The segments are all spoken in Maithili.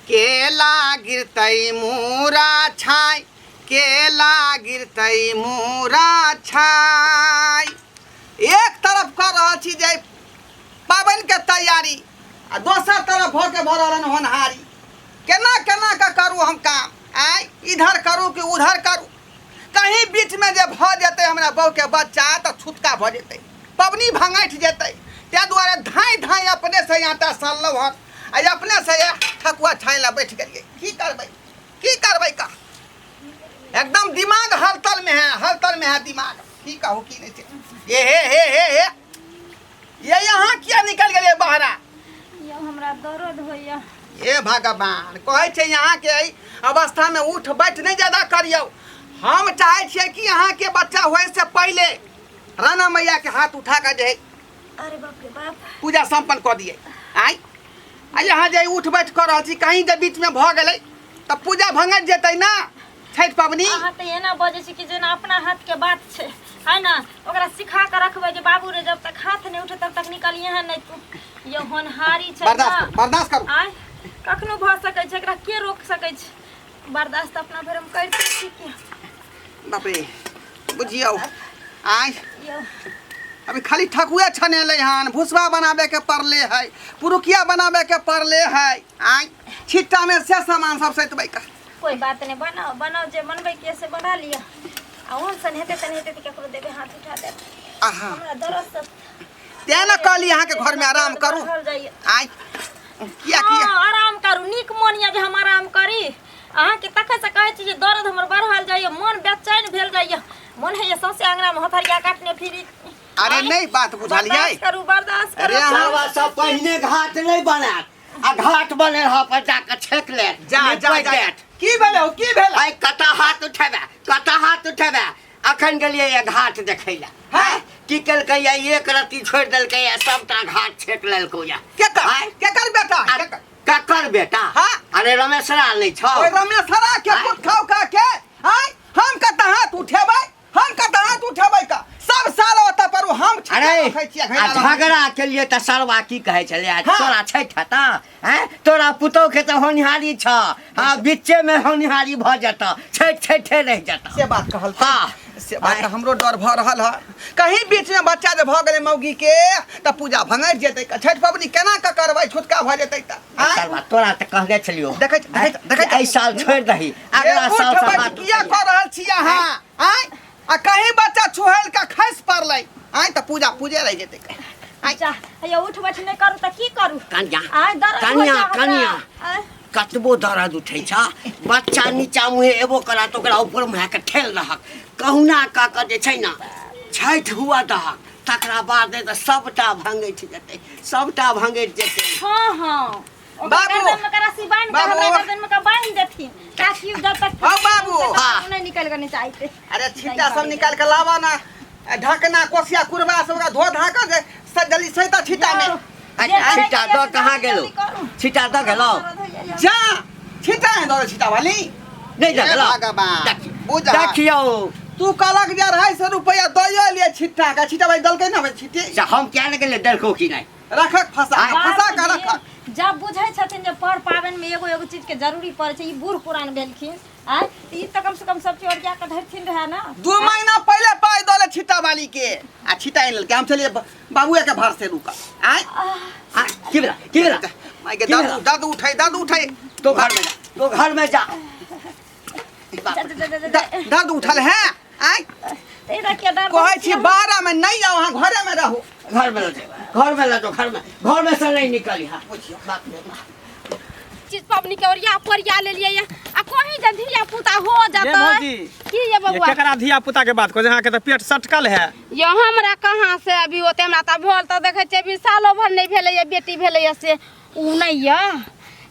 केला गिरतै मूरा छाय, केला गिरतै मूरा छाय। एक तरफ कऽ रहल छी जे पाबनिके तैयारी आ दोसर तरफ भऽ के भऽ रहल हन होनहारी। केना केना कऽ करू हम काम? आँय, इधर करू कि उधर करू? कहीं बीचमे जे भऽ जेतै हमरा बहूके बच्चा तऽ छुतका भऽ जेतै, पबनी भंगठि जेतै। ताहि दुआरे धाँइ धाँइ अपनेसँ आटा सनलहुँ हन आ अपनेसँ ठकुआ छानि लए बैठ गेलियै। की करबै, की करबै का? एकदम दिमाग हलतल में है, हलतल में है दिमाग। की कहू की नहीं छै। ए हे हे हे हे, ये यहाँ किया निकल गेलियै बहरा? यौ हमरा दर्द होइया। हे भगवान, कहै छै यहाँ के एहि अवस्था में उठ बैठ नहीं ज्यादा करियौ। हम चाहै छियै कि यहाँ के बच्चा होए से पहले राणा मैया के हाथ उठा के जे अरे बाप रे बाप पूजा संपन्न कऽ दियै। आइ आ यहाँ जे उठ बैठ कऽ रहल छी, कहीं जे बीच में भऽ गेलै तऽ पूजा भंगत जेतै ना छठि पबनी। अहाँ तऽ एना बजै छी कि जेना अपना हाथ के बात छै, है ना? ओकरा सिखा के रखबै जे बाबू रे, जब तक हाथ नहीं उठे तब तक निकलिए है नहीं तू। ये होनहारी छै ना। बर्दाश्त करू, बर्दाश्त करू। आय कखनो भऽ सकै छै, एकरा के रोक सकै छै? बर्दाश्त अपना भरि हम करिते छी कि। बाप रे, बुझियौ आय यौ अभी खाली ठकुए छनेलै हन, भुसबा बनाबे के पड़ले है, पुरुकिया बनाबे के पड़ले है। आय छिट्टा में से सामान सब सैतबै का। कोई बात नहीं, बनाओ बनाओ, जे बनबै के से बना लिअ। आ ओहन सन हेतै तन हेतै तऽ केकरो देबै, हाथ उठा देब। आहा, हमरा दर्द से तें ने कहली अहाँके घर में आराम करू। बढ़ल जाइए। आय किया किया? हाँ, आराम करू, नीक मोन यऽ जे हम आराम करी। अहाँके तखन से कहै छी जे दर्द हमर बढ़ल जाइए, मन बेचैन भेल जाइए, मन होइए सौंसे अङ्गनामे हथरिया काटने फिरी। अरे नहीं बात बुझलियै। बर्दाश्त करू, बर्दाश्त करू। अरे अहाँ- सरवा सब पहिने घाट नहीं बनायत आ घाट बने रह पर जाके छेक लेत, जा जा निपटि जा। देत। की भेलै हो, की भेलै? आइ कतऽ हाथ उठेबे, कतऽ हाथ उठेबे? अखन गेलियै ये घाट देखै लए। हाँ? की केलकै ये, एक रत्ती छोड़ि देलकै ये, सबटा घाट छेक लेलकौ ये। केकर? आँय? केकर बेटा? आ, केकर? ककर बेटा? हाँ? अरे रमेशरा नहि छौ? ओहि रमेशरा के आँय? पुत खाउ का के? आँय? हम कतऽ हाथ उठेबै, हम कतऽ हाथ उठेबै का? सब साल ओतऽ पर हम छींटा अरे रखै छियै, आ घैला रखै झगड़ा के लिए तऽ सरवा की कहै छलै आ हाँ। तोरा छठि हेतऽ? हैं? तोरा पुतोह के तऽ होनिहारी छ, हाँ, बीचे में होनिहारी भऽ जेतऽ, छठि छठे रहि जेतऽ। से बात कहल। हाँ। से बात तऽ हमरो डर भऽ रहल है, कहीं बीच में बच्चा जे भऽ गेलै मौगी के तऽ पूजा भंगरि जेतै, छठि पबनी केना कऽ करबै, छुतका भऽ जेतै तऽ? आँय? सरवा तोरा तऽ कहने छलियौ। देखै छी, देखै छी, देखै छी। एहि साल छोड़ि दही, अगला ए, साल उठ से बैठ हाथ किया उठैया। कऽ रहल छी अहाँ? आँय? आ कहीं बच्चा छुहल के खसि पड़लै आँय तऽ पूजा पूजे रहि जेतै। आँय? जा, हैया उठ बैठ नहि करू तऽ की करू? कनिया, आँय, दर्द कनिया, होइया हमरा। कनिया। आँय? कतबो दर्द उठै छ, बच्चा नीचा मुँहे एबो करा तऽ ओकरा ऊपर मुँहे के ठेल दहक, कहुना कऽ कऽ जे छै ने छठि हुअ दहक, तकरा बाद तऽ सबटा भंगठि जेतै, सबटा भंगठि जेतै। हाँ, हाँ। ओकर बाबू। गर्दन में का रस्सी बांध के बाबू। हमरा गर्दन में का बांध देथिन ताकि जब तक हाँ, बाबू। तब तक हाँ। नहीं निकल के नहीं चाहते। अरे छिट्टा सब निकाल के लावा ना, आ ढकना कोसिया कुरबा सब ओकरा धो धा के जे जल्दी सैता छिट्टा में। अच्छा, छिट्टा दऽ कहाँ गेलौ? छिट्टा दऽ गेलौ? जा छिट्टा है दऽ छिट्टा वाली। नहीं दऽ हे गेलौ? भगवान, देखियौ, बुझा। देखियौ। तू कहलक जे 250 रुपया दइयो लिए छिट्टा के, छिट्टा भाई दलकै ना भाई छिट्टे। से हम क्या ने गेलियै देलकौ कि नहि? रखक फंसा, फंसा के रखक। जब बुझै छथिन जे पर पाबनि में एगो एगो चीज के जरूरी पड़ै छै, ई बूढ़ पुरान भेलखिन आँय, तऽ ई तऽ कम से कम सब चीज ओरिया के धरथिन रहे ना। 2 महीना पहले पाई दले छिट्टा वाली के, आ छिट्टा आनि लेलकै। हम चलिए बाबुए के भर से रुका। आँय? आँय, की भेला? की भेला? माय के की दर्द भेला? दर्द उठै, दर्द उठै। तो घर में जा, तो घर में जा। जा, जा, जा, जा, जा। दर्द उठल है? आँय? तऽ एकरा किया दर्द कहै होइ छी छै? 12 में नहीं जाओ, अहाँ घरे में रहू। घर में लऽ जाओ, घर में लऽ जाओ, घर में, घर में से नहीं निकली। हाँ। बुझियौ। बाप रे बाप। चीज पबनी के ओरिया पोरिया लेलियै ये। आ कहीं जे धिया पुता हो ये जतै। भौजी। की ये ये बबुआ? केकरा धिया पुता के बात कहै छै? अहाँके तऽ पेट सटकल है। यो हमरा कहाँ से अभी ओते, हमरा तऽ भेल तऽ देखै छियै अभी सालो भर नहि भेलै ये, बेटी भेलै ये से उ नहि ये।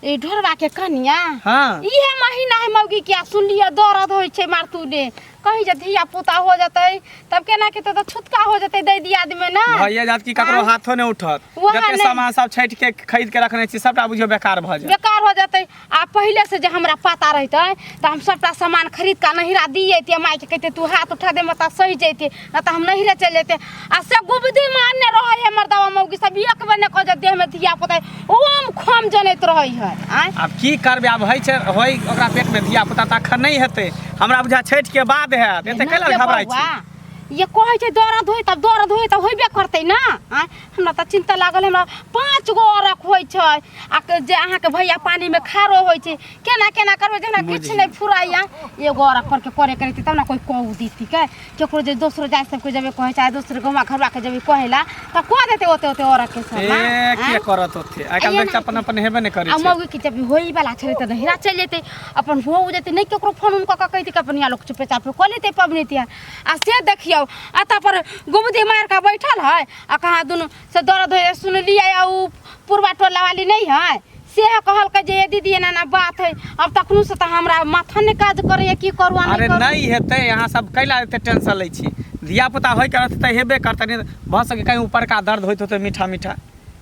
ई ढोरबा के कनिया। हाँ। इहे महीना है मौगी के सुनलियै दर्द होइ छै मारतू ने, कहीं जे धिया पुता हो जतै तब केना के तऽ छुतका हो जतै दै दियाद में ना। भइए जात कि ककरो आँय? हाथो नहि उठत। वएह जते नहि। सामान सब छठि के खरीद के रखने छी सबटा बुझियौ बेकार भऽ जायत। बेकार हो जतै। आ पहिले से जे हमरा पता रहितै तऽ हम सबटा सामान खरीद के नहिरा दियैतियै, माय के कहितै तू हाथ उठा दे तऽ सहि जैतियै, नहि तऽ हम नहिरे चलि जैतियै। आ से गुबदी मारने रहै है मर्दवा मौगी सब, एक बेर नहि कहै जे देह में धिया पुता ओम खोम जनैत रहै है आँय। आब की करबै, आब होइ छै होइ ओकरा पेट में धिया पुता तऽ अखन नहि हेतै, हमरा बुझा छठि के बाद हैत। एते कैला ना घबराइ बौआ, छी? ये कहै छै दर्द होय तब दर्द होय तब होइबे करतै ना आँय। हमरा तऽ चिन्ता लागल, हमरा 5 गो अरख होइ छै आ जे अहाँके भैया पानीमे खारो होइ छै, केना केना करबै जे हमरा किछु नहि फुराइया। एगो अरख करके करे करैती तब ने कोइ कहू दीती के केकरो, जे दोसरो जाति सबके जेबै कहै चाहे दोसरो गाँवा घरुआके जेबै कहैला तऽ कह देतै ओते ओते अरख के सब। ए के करत ओते आइ काल्हि? एना बच्चा अपन अपन हेबे नहि करै आ छै। मौगी के जब होई वाला छलै तऽ नहिरा चलि जेतै, अपन हो जेतै, नहि केकरो फोन उन कऽ कऽ कहितै कि अपन यहाँ लोक चुपे चापे कऽ लेतै पबनी तिहार। आ से देखियौ, आ पर गुमदी मारि कऽ बैठल है आ कहाँ दुनू से दर्द होइ सुनलियै। आ उ पुरबा टोला वाली नहि है, से कहलकै जे ये दीदी एना एना बात है। अब तखनो से तऽ हमरा माथा नहि काज करैए, की करू आ अरे नहि करू। नहि हेतै, अहाँ सब कैला एते टेंशन लै छी? धिया पुता होय के रहतै तऽ हेबे करतै, नहि तऽ भऽ सकै कहीं ऊपरका दर्द होइत होतै मीठा मीठा।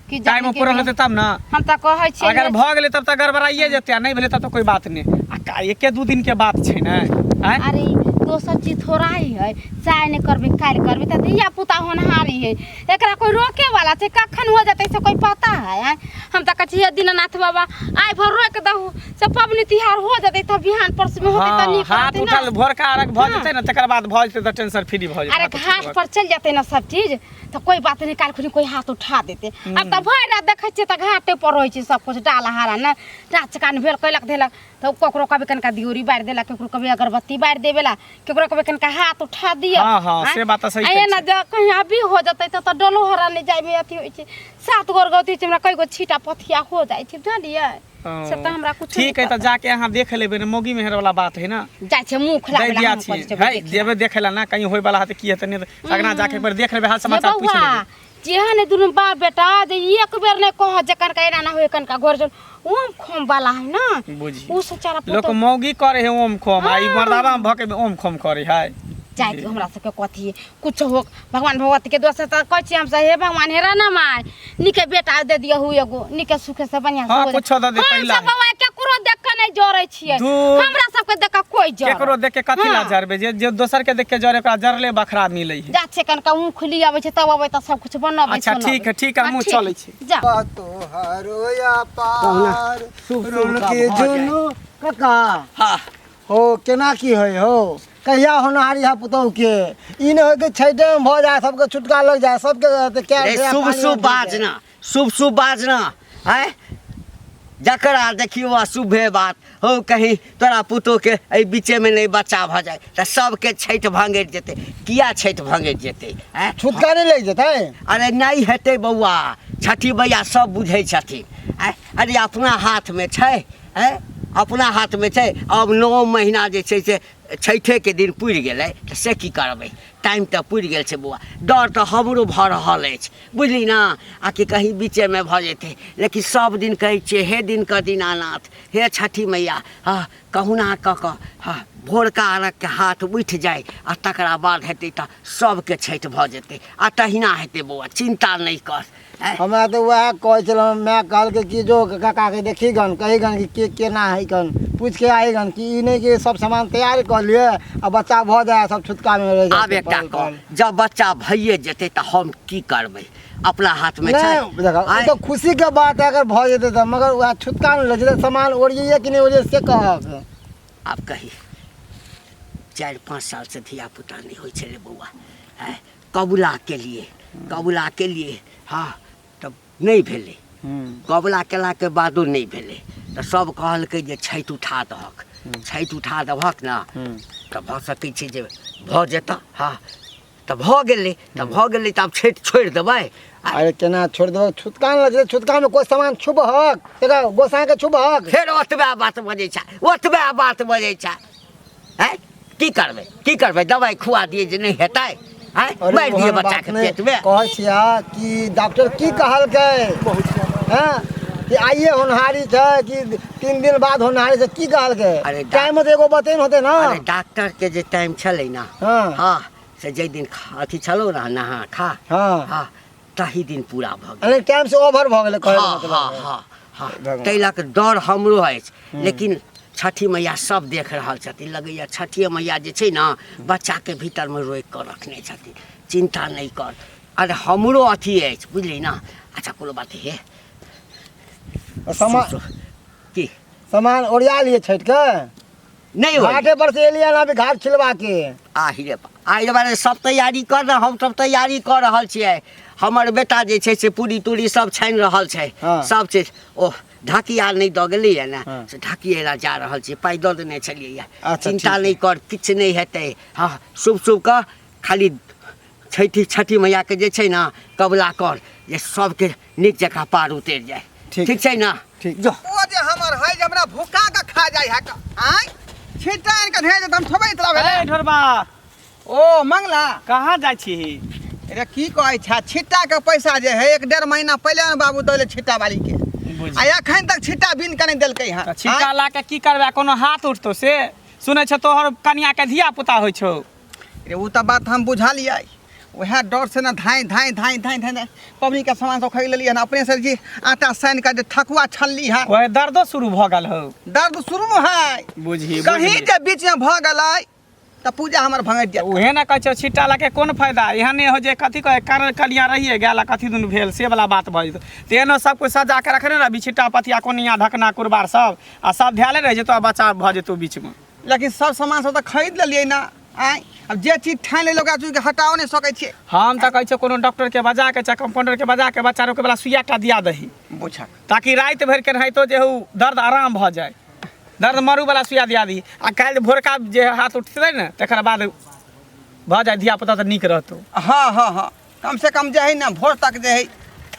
की टाइम जाने पूरल हेतै तब ना। हम तऽ कहै छियै। अगर भऽ गेलै तब तऽ गड़बड़ाइए जेतै, आ नहि भेलै तब तऽ कोइ बात नहि। आ एके दू दिन के बात छै ने, आँय? अरे दोसर चीज थोड़ा ही है, चाय नहि करबै काल्हि करबै तऽ धिया पुता होनहारी है, एकरा कोई रोके वाला छै? कखन हो जेतै से कोई पता है? आँय? हम तऽ कहै छियै दीनानाथ बाबा आइ भर रोक दहु से पबनी तिहार हो जेतै तऽ बिहान परसू में होतै तऽ हाँ नीक हाथ रहतै ना। उठल भोरका अर्घ भऽ जेतै ने, तकर बाद भऽ जेतै तऽ टेंशन फ्री भऽ जेतै। अरे हाथ घाट उठल। पर चलि जेतै ने सब चीज तऽ कोई बात नहीं, काल्हि खुनी कोई हाथ उठा देतै। आब तऽ भरि रात देखै छियै तऽ घाटे पर रहै छै सब कुछ, डाल हारा ने नाच गान भेल कैलक धेलक तऽ ककरो कभी कनिका दियोरी बारि देलक, ककरो कभी अगरबत्ती बारि देबेला, ककरो कभी कनिका हाथ उठा दिअ। हाँ, हाँ, आँय? से बात तऽ सही आ कहै एना छी। जे कहीं अभी हो जेतै तऽ डलो हरा नहि जाइमे अथी होइ छै, सात गोर गौती छै, हमरा कई गो छीटा पथिया हो जाइ छै, बुझलियै? से तऽ हमरा कुछ ठीक है, तऽ जाके अहाँ देख लेबै ने, मौगी मेहर वाला बात है ना। जाइ छै मुँह दै खोला दिया छी है, जेबै देखै ला ना, कहीं होय वाला है तऽ की हेतै, नहि तऽ अगना जाके एक बेर देख लेबै, हाल समाचार पूछि लेबै। जेहन दुनू बाप बेटा जे एक बेर नहि कहत जे कनका एना ना होय, कनका घर जन ओम खोम वाला है ना। बुझी उ सोचारा लोक मौगी करे है ओम खोम, आ ई मर्दाबा में भऽ के ओम खोम करे है। जाय दियौ, हमरा सबके कथी कुछ हो, भगवान भगवती के दोष तऽ कहै छियै हमसब, हे भगवान हे राना माय, नीके बेटा दे दियौ एगो, नीके सुखे से बढ़िया से हाँ, हो जाए। कुछो दऽ दे, पहिला हमसब बौआ केकरो देख के नहि जरै छियै। दूर। हमरा सबके देख के कोइ जरै केकरो देख के कथी ला हाँ। जरबै? जे जे दोसर के देख के जरे ओकरा जरले बखरा मिलै है। जा छै कनका ऊख ली अबै छै तब अबै तऽ सब कुछ बनबै। अच्छा, सुनबै। ठीक है, ठीक है, हाँ, हमहूँ ठीक। चलै छी। जा। तोहरो अपार शुभ शुभ रुल का के भऽ जाए। जुनू काका। हाँ। हो केना की होइ हो, कहिया होनहारी है पुतहु के? ई नहि होइ कि छठे में भऽ जाए, सबके छुटका लग जाए सबके तऽ कए रे रुपया शुभ पानी शुभ में डूबि जाए। बाजना, शुभ शुभ बाजना आँय, जकरा देखियौ अशुभे बात हो, कहीं तोरा पुतोहके एहि बीचेमे नहि बच्चा भऽ जाय तऽ सबके छठि भङ्गरि जेतै। किया छठि भङ्गरि जेतै, आँय? छुटका नहि लागि जेतै? अरे नहि हेतै बौआ, छठि मैया सब बुझै छथिन, आँय? अरे अपना हाथमे छै, आँय, अपना हाथमे छै। आब 9 महीना जे छै से छठिके दिन पुरि गेलै तऽ से की करबै? टाइम तऽ पुरि गेल छै बौआ। डर तऽ हमरो भऽ रहल अछि, बुझली ने, आ कि कहीं बीचेमे भऽ जेतै, लेकिन सब दिन कहै छियै, हे दिनकर दीनानाथ, हे छठि मैया, हँ, कहुना कऽ कऽ, हँ, भोरका अर्घके हाथ उठि जाय आ तकरा बाद हेतै तऽ सबके छठि भऽ जेतै। आ तहिना हेतै बौआ, चिन्ता नहि कर, आँय? हमरा तऽ उएह कहै छलहुँ, माय कहलकै कि जो काकाके देखी गन, कही गन कि के केना है गन, पूछि के आई गन कि ई नहि कि सब सामान तैयार कऽ लिए आ बच्चा भऽ जाय सब छुटकामे रहि आब जाए। एकटा कह, जब बच्चा भइए जेतै तऽ हम की करबै? अपना हाथमे छै? नहि देखो, ओ आँय? तऽ खुशीके बात है अगर भऽ जेतै तऽ, मगर उएह छुटका नहि लग जेतै, सामान ओरियै कि नहि ओरियै से कहक। आब कही, 4-5 सालसँ धियापुता नहि होइ छलै बौआ, आँय? कबुला केलिए, कबुला केलिए, हँ, तऽ नहि भेलै। कबुला केलाके बादो नहि भेलै तऽ सब कहलकै जे छठि उठा दहक, छठि उठा दहक ने तऽ भऽ सकै छै जे भऽ जेतऽ। हँ, तऽ भऽ गेलै, तऽ भऽ गेलै, तऽ आब छठि छोड़ि देबै? अरे केना छोड़ि देबै? छुतका ने लगै छै, छुतकामे कोइ सामान छुबहक, देखो गोसाइके छुबहक। फेर ओतबे बात बजै छै, ओतबे बात बजै छै, आँय? की करबै, की करबै? दवाइ खुआ दियै जे नहि हेतै, आँय? अरे मारि दियै ओहन बच्चाके बात नहि। पेटमे। कहै छियै कि डॉक्टर की कहलकै हँ, कि आइए होनहारी छै कि 3 दिन बाद होनहारी छै, की कहलकै? अरे टाइम तऽ एगो बतेन होतै ना। अरे डॉक्टर के जे टाइम छलै ना, हाँ। हाँ, से जाहि दिन अथी छलौ ना, नहा खा, हाँ। हाँ, ताहि दिन पूरा भऽ गेल। अरे टाइम से ओवर भऽ गेलै कहै के हाँ, मतलब। हाँ, हाँ, हाँ। भगवान। ताहि लऽ कऽ डर हमरो अछि, लेकिन छठि मैया सब देख रहल छथिन। लगैया छठिए मैया जे छै ने बच्चाके भीतरमे रोकि कऽ रखने छथिन। चिन्ता नहि कर। अरे हमरो अथी अछि बुझली ना। अच्छा कोनो बात हे सामान की सामान ओरिया लिए छठि के नहीं हो घाटे पर से एलियै हन अभी घाट छिलवा के। आहि रे आहि रे बारे सब तैयारी कर रह, हम सब तैयारी कर रहल छियै। हमर बेटा जे छै से पूरी तूरी सब छानि रहल छै। हाँ। सब चीज ओह ढकिया नहि दऽ गेलैए ने। हाँ। से ढकिए लए जा रहल छियै, पाइ दऽ देने छलियै। अच्छा, चिन्ता ठीक नहि कर, किछु नहि हेतै। हँ शुभ शुभ कऽ खाली छठि छठि मैयाके जे छै ने कबुला कर जे सबके नीक जकाँ पार उतरि जाय। ठीक। ठीक छै ने? ठीक। जो ओ जे हमर है जे हमरा भुका के खा जाइ है आँय छिट्टा आनि के भेज हम थोबे इतला भेलै। ए ढोरबा। ओ मंगला कहाँ जाइ छी? रे की कहै छै, छिट्टा के पैसा जे है 1-1.5 महीना पहिले ने बाबू दैले छिट्टा वाली के, आ एखन तक छिट्टा बिन के नहि देलकै हँ। तऽ छिट्टा ला के की करबै, कोनो हाथ उठतौ से? सुनै छौ तोहर कनिया के धिया पुता होइ छौ। रे ओ तऽ बात हम बुझलियै, वएह डर से ने धाँइ धाँइ धाँइ धाँइ धाँइ धाँइ पबनी के सामान सब खरीद लेलियै हन, अपने से जी आटा सानि के जे ठकुआ छनली हन। ओहे दर्दो शुरू भऽ गेल हौ। दर्द शुरू है बुझी कहीं जे बीच में भऽ गेलै तऽ पूजा हमर भंगि जायत। उहे ने कहै छौ छिट्टा लऽ के कोन फायदा, एहन नहि हो जे कथी कहै कारण कनिया रहिए गेल आ कथी दुनू भेल से वाला बात भऽ जेतौ। तऽ एहनो सब कुछ सजा के रखने रहबी, छिट्टा पथिया कोनिया ढकना कुरबार सब आ सब धएले रहै जेतौ आ बच्चा भऽ जेतौ बीचमे। लेकिन सब सामान सब तऽ खरीद लेलियै ने आँय, आब जे चीज ठानि लेलियै ओकरा चीजके हटाओ नहि सकै छियै। हम तऽ कहै छियौ कोनो डॉक्टरके बजा के चाहे कम्पाउंडरके बजा के बच्चा रोके वाला सुइया एकटा दिया दही। बुझक ताकि राति भरि के रहितो जे उ दर्द आराम भऽ जाय, दर्द मरू वाला सुइया दिया दी आ काल्हि भोरका जे हाथ उठतै ने तकर बाद भऽ जाय धिया पुता तऽ नीक रहतौ। हँ हँ हँ कम से कम जे है ने भोर तक जे है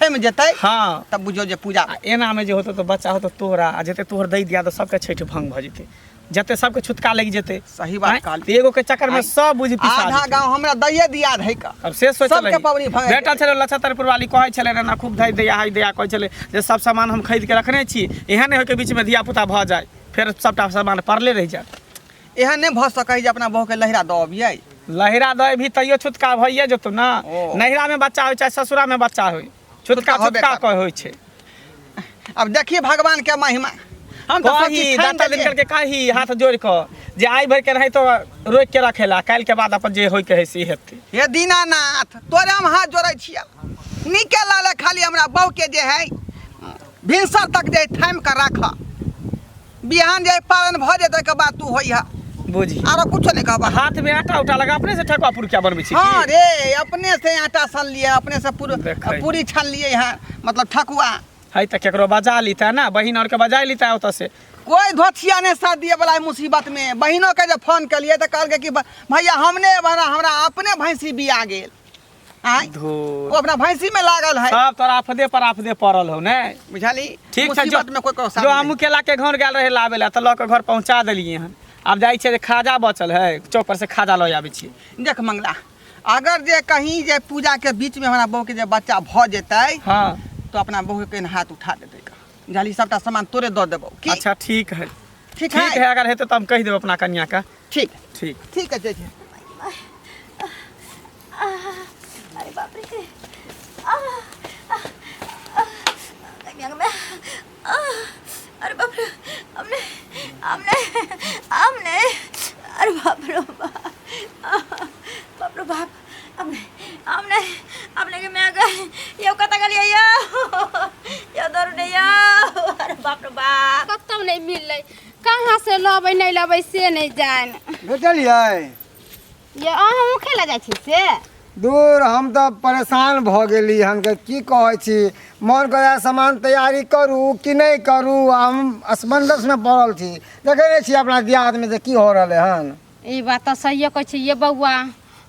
थमि जेतै। हँ तब बुझियौ जे पूजा। आ एनामे जे होतौ तऽ बच्चा होतौ तोरा आ जते तोहर दै दिया तऽ सबके छठि भंग भऽ जेतै, जते सबके छुतका लागि जेतै। सही बात कहली। एगो के चक्कर में सब बुझि पिसा आधा जेतै। गाँव हमरा दैये दिया है का। अब से सोच सबके पबनी भंग भेटल छलै लछतरपुर वाली कहै छलै रे ना खूब धै दैया हाइ दैया कहै छलै जे सब सामान हम खरीद के रखने छी, एहन नहि होय के बीच में धिया पुता भऽ जाय फेर सबटा सामान पड़ले रहि जायत। एहन नहि भऽ सकै जे अपना बहू के लहिरा दऽ अबियै। लहिरा दऽ अबही तैयो छुतका भइए जेतौ ने। ओ। नैहरा में बच्चा होइ चाहे ससुरा में बच्चा होइ, छुतका छुतका होबे छुतका करत। के होइ छै। अब देखिए भगवान के महिमा। हम तऽ सब कही चीज ठानि दाता देलियै। दिनकर के कही हाथ जोड़ कऽ जे आइ भरि के रहै तो रोकि के रखेला, काल्हि के बाद अपन जे होइ के है से हेतै। हे दीनानाथ तोरे हम हाथ जोड़ै छियै, नीके लाले खाली हमरा बहू के जे है भिनसर तक जे थामि कऽ राख, बिहान जे पारण भऽ जेतै ओहिके बाद तू होइह। बुझी आरो कुछो नहि कहबा। हाथ में आटा उटा लगा अपने से ठकुआ पुरुकिया बनबै छी? हाँ रे अपने से आटा सनलियै, अपने से देखै। पूरी छानलियै हँ, मतलब ठकुआ। है तऽ केकरो बजा लितै ने, बहिन आरके बजा लितै ओतऽ से। कोई धोथिया नहीं साथ दिए वाला मुसीबत में। बहिनों के जब फोन कलिए तो कहलकै कि भैया हमने बना हमरा अपने भैंसी बिया गेल। आँय? धो वो अपना भैंसी में लागल है। सब तोरा आफदे पर आफदे पड़ल हो ने। बुझली? ठीक छै, जो मुसीबत में कोई को साथ जो नहीं। हमहूँ केला के घर गेल रहे लाबे ला तऽ लऽ के घर पहुँचा देलियै हन। आब जाइ छियै जे खाजा बचल है, चौक पर से खाजा लऽ आबै छियै। देख मंगला, अगर जे कहीं जे पूजा के बीच में हमरा बहू के जे बच्चा भऽ जेतै। हाँ। तो अपना बहू के हाथ उठा देतै। बुझली? सबटा सामान तोरे दऽ देबौ। की? अच्छा ठीक है। ठीक ठीक है? है, अगर हेतै तऽ हम कहि देब अपना कनिया के। ठीक। ठीक। ठीक है, जय। अरे बाप रे, अरे बाप रे, हमने हमने हमने अरे बाप रे बाप, बाप रे बाप, हमने हमने हमने के मैं गए यो कता गलिया यो यो दरु ने यो, अरे बाप रे बाप। कतौ नहीं मिललै, कहाँ से लबै नहीं लबै से नहीं जान। भेटलियै? ये अहूँ खेला जाइ छी से? दूर हम तऽ परेशान भऽ गेली हन के की कहै छी, मन करै सामान तैयारी करू कि नहि करू, हम असमंजसमे पड़ल छी। देखै नहि छी अपना दियादमे जे की हो रहलै हन। ई बात तऽ सहिए कहै छी ये बौआ,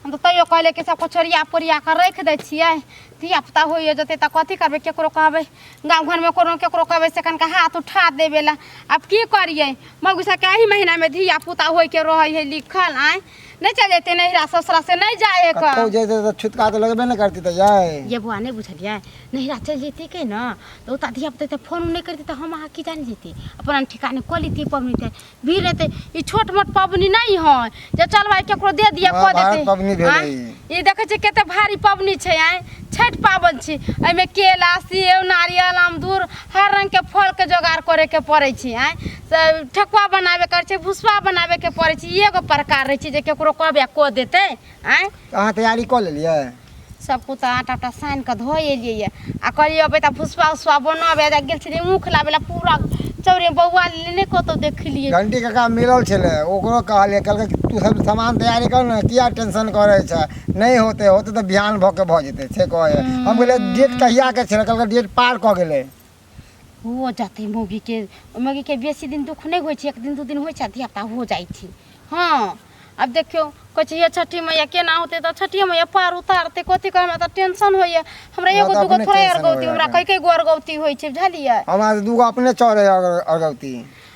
हम तऽ तैयो कहलियै कि सब कुछ ओरिया पोरिया कऽ राखि दै छियै, धिया पुता होइए जेतै तऽ कथी करबै, केकरो कहबै गाँव घरमे कोनो केकरो कहबै से कनिका हाथ उठा देबै ला। आब की करियै, मौगी सबके एहि महीनामे धिया पुता होइके रहै है लिखल। आँय नहीं चल जेतै नैहरा ससुरा से नहीं जाए है कतौ जेतै तऽ छुतका तऽ लगबे नहि करतै तऽ जाय। ये बौआ नहीं बुझलियै, नैहरा चलि जैतियै के ने तऽ ओतऽ धिया पुता तऽ फोन नहि करतै तऽ हम अहाँ की जानि जैतियै, अपन ठिकाने कऽ लैतियै पबनी तऽ भीड़ रहतै। ई छोट मोट पबनी नहीं है जे चल भाई केकरो दे दिया कऽ महाभारत देतै। पबनी भेलै। आँय? ई देखै छियै कते भारी पबनी छै। आँय छठि पाबनि छै, एहिमे केला सेब नारियल अमदूर हर रंगके फलके जोगाड़ करैके पड़ै छै। आँय से ठेकुआ बनाबे के छै, भुसबा बनाबे के पड़ै छै। ई एगो प्रकार रहै छै जे केकरो कहबै आ कऽ देतै। आँय अहाँ तैयारी कऽ लेलियै? सब कुछ आटा उटा सानि कऽ धो एलियै यऽ आ कहलियै अबै तऽ भुसबा उसबा बनाबै आ गेल छलियै ऊख लाबै लए पूरा चौरे बौआ नहि कतहु देखलियै। घंटी काका मिलल छलै, ओकरो कहलियै, कहलकै कि तू सब सामान तैयारी कर ने, किया टेंशन करै छै, नहि होतै, होतै तऽ बिहान भऽ के भऽ जेतै से कहै। हम कहलियै डेट कहियाके छलै? कहलकै डेट पार कऽ गेलै। हो जेतै मौगीके, मौगीके बेसी दिन दुःख नहि होइ छै, एक दिन दू दिन होइ छै आ धियापुता हो जाइ छै। हँ आब देखियौ कहै छै हे छठी मैया केना होतै, तऽ छठिये मैया पार उतारतै। कथी कहै, हमरा तऽ टेंशन होइए। हमरा हमरा एगो तऽ दूगो अपने थोड़े टेंशन अरगौती, होइए हमरा एखन। कई कई गो अरगौती होइ छै, बुझलियै? हमरा तऽ दूगो अपने चढ़ै अरगौती।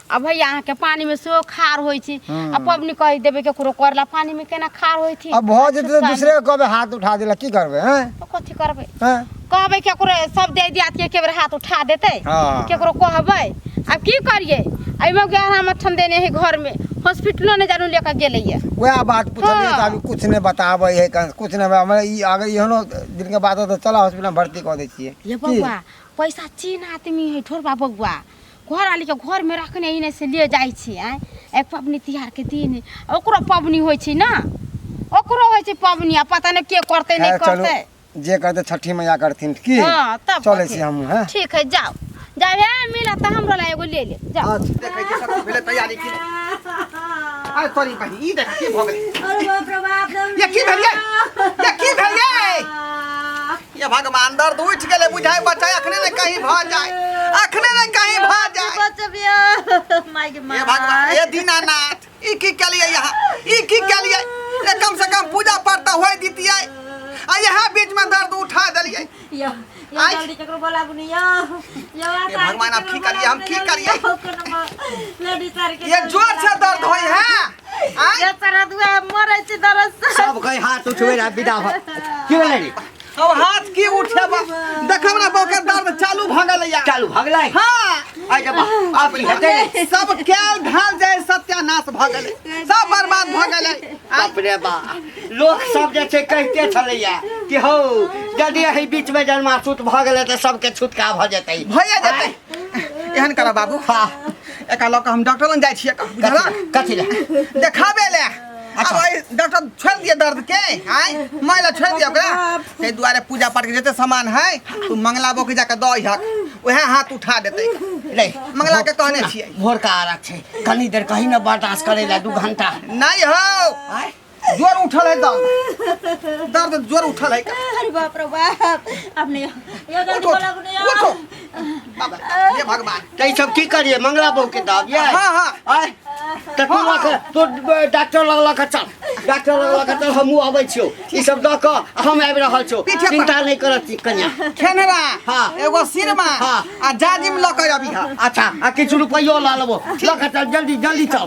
आ भैया अहाँके पानिमे सेहो खार होइ छै आ पबनी कहि देबै केकरो करला, पानिमे केना खार होइ छै? अब भऽ जेतै तऽ छुतकामे। दूसरे के कहबै हाथ उठा देला, की करबै? हैं तऽ कथी करबै? हैं कहबै केकरो, सब दे दियात के एके बेर हाथ उठा देतै। हाँ। केकरो कहबै? आब की करियै, एहिमे गहरा मच्छन देने है घरमे, हॉस्पिटलो नहि जानू लेके गेलैया। वएह बात पुछलियै तऽ हाँ। अभी कुछ नहि बताबै है, कुछ नहि। हमरा ई अगर एहनो दिनके बात होत तऽ चल हॉस्पिटलमे भर्ती कऽ दै छियै। ये की बौआ, पैसा चीन आदमी है ठोरबा बौआ, घर आली के घर में रखने ई नहि से ले जाइ छी। आँय, एक पबनी तिहार के दिन ओकरो पबनी होइ छै ने, ओकरो होइ छै पबनी, आ पता नहि के करतै नहि खैर चलू, करतै। जे करतै छठी मैया करथिन की। हाँ तब चलै कथी? छी हमहूँ। हैं ठीक है, जाओ जाओ, हे मिलत तऽ हमरो ला एगो ले ले जाओ। देखै छी सब भेलै तैयारी की नहि? अरे तोरी बहिन, ई देख की भऽ गेलै। अरे बाप रे बाप रे। ये की भेल ये? ये की भेल ये? ये भगवान, दर्द उठि गेलै बुझाइ बच्चा अखने ने कहीं भऽ जाय, अखने ने कहीं भऽ जाय। बचबिया माय के हे भगवान, हे दीनानाथ, ई की केलियै यहाँ, ई की केलियै? ये कम से कम पूजा पाठ तऽ होय दितियै, आ यहाँ बीच में दर्द उठा देलियै। यो यो आइ। जल्दी केकरो बोलाबू ने यो यो। हे भगवान, आब की करियै, हम की करियै? लेडीज आर के ये जोर से दर्द होय है आइ। ये दर्द हुआ, मरै छी दर्द से। सब कहीं हाथ उठबै रहा विदा भऽ की भेलै रे? अब हाथ की उठेबा, देखब ने बौके दर्द चालू भऽ गेलैया। चालू भऽ गेलै? हाँ। आइ जब आब की हेतै रे? सब कैल घाल जाय, सत्यानाश भऽ गेलै, सब बर्बाद भऽ गेलै। आइ बाप रे बा, लोक सब जे छै कहिते छलैया कि हौ यदि एहि बीच में जन्माशूत भऽ गेलै तऽ सबके छुटका भऽ जेतै। भइए जेतै। एहन करऽ बाबू, हाँ। एकरा लऽ कऽ हम डॉक्टर लग जाइ छियै, बुझलक? कथी लए? देखाबे ले। अब एहि डॉक्टर छोड़ि दिअ दर्द के, आँय माय लए छोड़ि दिअ ओकरा। ताहि दुआरे पूजा पाठ के जते सामान है तू मंगला बो के जाके दऽ अइहक, उएह हाथ उठा देतै। रे मंगला के कहने छियै। भोरका आरक छै, कनी देर कहीं ने बर्दाश्त करै लए 2 घंटा। नहि हौ, आँय जोर उठल है दर्द, दर्द जोर उठल है। अरे बाप रे बाप, अब नहीं यो जल्दी उठो बोलाबू ने यो। उठो बाबा, हे भगवान। तऽ ई सब की करियै? मंगला बहू के दबियै? हाँ, हाँ। आँय तऽ तू लऽ कऽ तू डॉक्टर लग लऽ कऽ चल, डॉक्टर लग लऽ कऽ चल, हमहूँ अबै छियौ। ई सब दऽ कऽ हम आबि रहल छियौ। पीछे पर। चिन्ता नहि करत कन्या। खेनरा हाँ। एगो सिरमा हाँ। आ जाजिम लऽ कऽ अबिह। अच्छा, आ किछु रुपैयो लऽ लेबो, लऽ कऽ चल, जल्दी जल्दी चल।